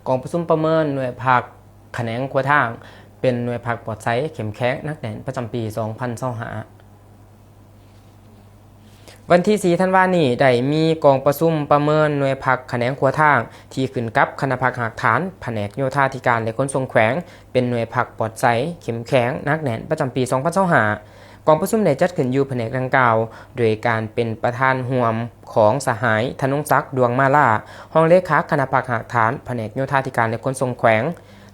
ກອງປະຊຸມປະເມີນໜ່ວຍພັກຂະແໜງຂົວທາງ ເປັນໜ່ວຍພັກປອດໃສ ເຂັ້ມແຂງ ໜັກແໜ້ນ ປະຈຳປີສອງພັນຊາວຫ້າ. ວັນທີສີ່ທັນວານີ້ ໄດ້ມີກອງປະຊຸມປະເມີນໜ່ວຍພັກຂະແໜງຂົວທາງ ທີ່ຂຶ້ນກັບຄະນະພັກຮາກຖານ ພະແນກໂຍທາທິການ ແລະ ຂົນສົ່ງແຂວງ ເປັນໜ່ວຍພັກປອດໃສ ເຂັ້ມແຂງ ໜັກແໜ້ນ ປະຈຳປີສອງພັນຊາວຫ້າ. ກອງປະຊຸມໄດ້ຈັດຂຶ້ນຢູ່ພະແນກດັ່ງກ່າວ ໂດຍການເປັນປະທານຮ່ວມຂອງສະຫາຍ ທະນົງສັກ ດວງມາລາ ຮອງເລຂາຄະນະພັກຮາກຖານ ພະແນກໂຍທາທິການ ແລະ ຂົນສົ່ງແຂວງ,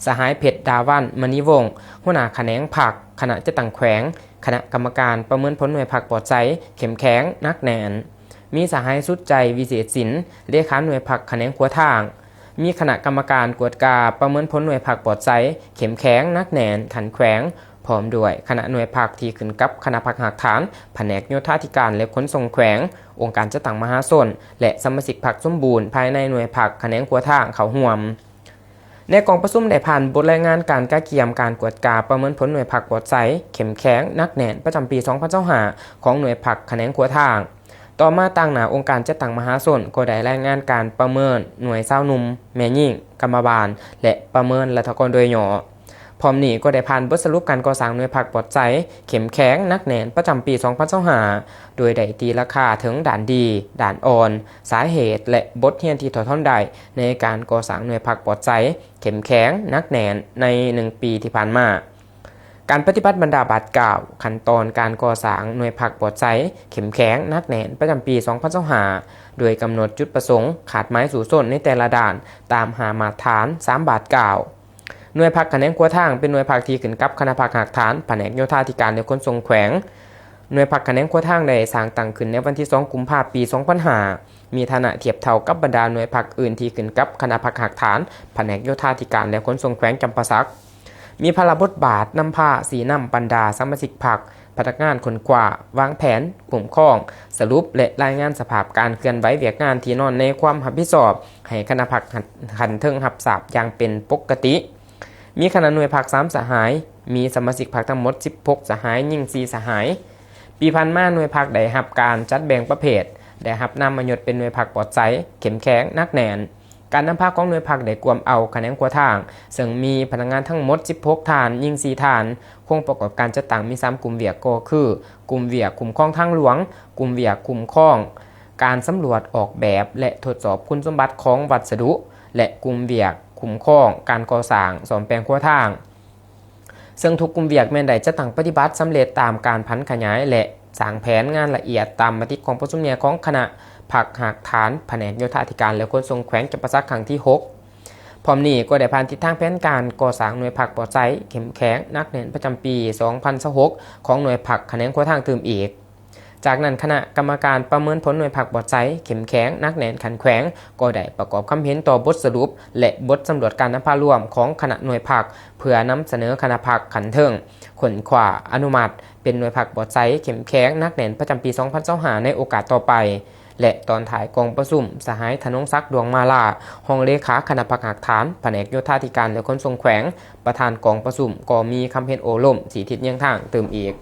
ສະຫາຍ ເພັດ ດາວັນ ມະນີວົງ ຫົວໜ້າຂະແໜງພັກ ຄະນະຈັດຕັ້ງແຂວງ, ຄະນະກຳມະການປະເມີນຜົນໜ່ວຍພັກປອດໃສ ເຂັ້ມແຂງ ໜັກແໜ້ນ, ມີສະຫາຍ ສຸດໃຈ ວິເສດສິນ ເລຂາໜ່ວຍພັກຂະແໜງຂົວທາງ, ມີຄະນະກຳມະການກວດກາປະເມີນຜົນໜ່ວຍພັກປອດໃສ ເຂັ້ມແຂງ ໜັກແໜ້ນ ຂັ້ນແຂວງ ພ້ອມດ້ວຍຄະນະໜ່ວຍພັກທີ່ຂຶ້ນກັບຄະນະພັກຮາກຖານ ພະແນກໂຍທາທິການ ແລະ ຂົນສົ່ງແຂວງ, ອົງການຈັດຕັ້ງມະຫາຊົນ ແລະ ສະມາຊິກພັກສົມບູນພາຍໃນໜ່ວຍພັກຂະແໜງຂົວທາງເຂົ້າຮ່ວມ. ໃນກອງປະຊຸມໄດ້ຜ່ານບົດລາຍງານການກະກຽມການກວດກາປະເມີນຜົນໜ່ວຍພັກປອດໃສ ເຂັ້ມແຂງ ໜັກແໜ້ນ ປະຈຳປີສອງພັນຊາວຫ້າ ຂອງໜ່ວຍພັກຂະແໜງຂົວທາງ. ຕໍ່ມາ, ຕາງໜ້າອົງການຈັດຕັ້ງມະຫາຊົນກໍໄດ້ລາຍງານການປະເມີນໜ່ວຍຊາວໜຸ່ມ, ແມ່ຍິງ, ກຳມະບານ ແລະ ປະເມີນລັດຖະກອນໂດຍຫຍໍ້. ພ້ອມນີ້ກໍໄດ້ຜ່ານບົດສະຫຼຸບການກໍ່ສ້າງໜ່ວຍພັກປອດໃສ ເຂັ້ມແຂງ ໜັກແໜ້ນ ປະຈຳປີສອງພັນຊາວຫ້າ ໂດຍໄດ້ຕີລາຄາເຖິງດ້ານດີ, ດ້ານອ່ອນ, ສາເຫດ ແລະ ບົດຮຽນທີ່ຖອດຖອນໄດ້ໃນການກໍ່ສ້າງໜ່ວຍພັກປອດໃສ ເຂັ້ມແຂງ ໜັກແໜ້ນ ໃນໜຶ່ງປີທີ່ຜ່ານມາ. ການປະຕິບັດບັນດາບາດກ້າວ, ຂັ້ນຕອນການກໍ່ສ້າງໜ່ວຍພັກປອດໃສ ເຂັ້ມແຂງ ໜັກແໜ້ນ ປະຈຳປີສອງພັນຊາວຫ້າ ໂດຍກຳນົດຈຸດປະສົງ, ຄາດໝາຍສູ້ຊົນໃນແຕ່ລະດ້ານ ຕາມຫ້າມາດຖານ ສາມບາດກ້າວ. ໜ່ວຍພັກຂະແໜງຂົວທາງ ເປັນໜ່ວຍພັກທີ່ຂຶ້ນກັບຄະນະພັກຮາກຖານ ພະແນກໂຍທາທິການ ແລະ ຂົນສົ່ງແຂວງ. ໜ່ວຍພັກຂະແໜງຂົວທາງໄດ້ສ້າງຕັ້ງຂຶ້ນໃນວັນທີສອງ ກຸມພາ ປີສອງພັນຫ້າ ມີຖານະທຽບເທົ່າກັບບັນດາໜ່ວຍພັກອື່ນທີ່ຂຶ້ນກັບຄະນະພັກຮາກຖານ ພະແນກໂຍທາທິການ ແລະ ຂົນສົ່ງແຂວງຈຳປາສັກ, ມີພາລະບົດບາດນຳພາຊີ້ນຳບັນດາສະມາຊິກພັກ, ພະນັກງານຄົ້ນຄວ້າ, ວາງແຜນ, ຄຸ້ມຄອງ, ສະຫຼຸບ ແລະ ລາຍງານສະພາບການເຄື່ອນໄຫວວຽກງານທີ່ນອນໃນຄວາມຮັບຜິດຊອບ ໃຫ້ຄະນະພັກຂັ້ນເທິງຮັບຊາບຢ່າງເປັນປົກກະຕິ. ມີຄະນະໜ່ວຍພັກສາມສະຫາຍ, ມີສະມາຊິກພັກທັງໝົດສິບຫົກສະຫາຍ, ຍິງສີ່ສະຫາຍ. ປີຜ່ານມາ, ໜ່ວຍພັກໄດ້ຮັບການຈັດແບ່ງປະເພດ, ໄດ້ຮັບນາມມະຍົດເປັນໜ່ວຍພັກປອດໃສ, ເຂັ້ມແຂງ, ໜັກແໜ້ນ. ການນຳພາຂອງໜ່ວຍພັກໄດ້ກວມເອົາຂະແໜງຂົວທາງ, ເຊິ່ງມີພະນັກງານທັງໝົດສິບຫົກທ່ານ, ຍິງສີ່ທ່ານ. ໂຄງປະກອບການຈັດຕັ້ງມີສາມກຸ່ມວຽກ ກໍຄື ກຸ່ມວຽກຄຸ້ມຄອງທາງຫຼວງ, ກຸ່ມວຽກຄຸ້ມຄອງການສຳຫຼວດອອກແບບ ແລະ ທົດສອບຄຸນສົມບັດຂອງວັດສະດຸ ແລະ ກຸ່ມວຽກຄຸ້ມຄອງການກໍ່ສ້າງສ້ອມແປງຂົວທາງ. ເຊິ່ງທຸກກຸ່ມວຽກແມ່ນໄດ້ຈັດຕັ້ງປະຕິບັດສຳເລັດຕາມການຜັນຂະຫຍາຍ ແລະ ສ້າງແຜນງານລະອຽດຕາມມະຕິກອງປະຊຸມໃຫຍ່ຂອງຄະນະພັກຮາກຖານ ພະແນກໂຍທາທິການ ແລະ ຂົນສົ່ງແຂວງຈຳປາສັກຄັ້ງທີຫົກ. ພ້ອມນີ້ກໍໄດ້ຜ່ານທິດທາງແຜນການກໍ່ສ້າງໜ່ວຍພັກປອດໃສ, ເຂັ້ມແຂງ, ໜັກແໜ້ນ ປະຈຳປີສອງພັນຊາວຫົກ ຂອງໜ່ວຍພັກຂະແໜງຂົວທາງຕື່ມອີກ. ຈາກນັ້ນ, ຄະນະກຳມະການປະເມີນຜົນໜ່ວຍພັກປອດໃສ, ເຂັ້ມແຂງ, ໜັກແໜ້ນ ຂັ້ນແຂວງ ກໍໄດ້ປະກອບຄຳເຫັນຕໍ່ບົດສະຫຼຸບ ແລະ ບົດສຳຫຼວດການນຳພາລວມຂອງຄະນະໜ່ວຍພັກ ເພື່ອນຳສະເໜີຄະນະພັກຂັ້ນເທິງ ຄົ້ນຄວ້າ, ອະນຸມັດ ເປັນໜ່ວຍພັກປອດໃສ, ເຂັ້ມແຂງ, ໜັກແໜ້ນ ປະຈຳປີສອງພັນຊາວຫ້າ ໃນໂອກາດຕໍ່ໄປ. ແລະ ຕອນທ້າຍກອງປະຊຸມ, ສະຫາຍ ທະນົງສັກ ດວງມາລາ ຮອງເລຂາຄະນະພັກຮາກຖານ ພະແນກໂຍທາທິການ ແລະ ຂົນສົ່ງແຂວງ ປະທານກອງປະຊຸມ ກໍມີຄຳເຫັນໂອ້ລົມຊີ້ທິດແຍງທາງຕື່ມອີກ.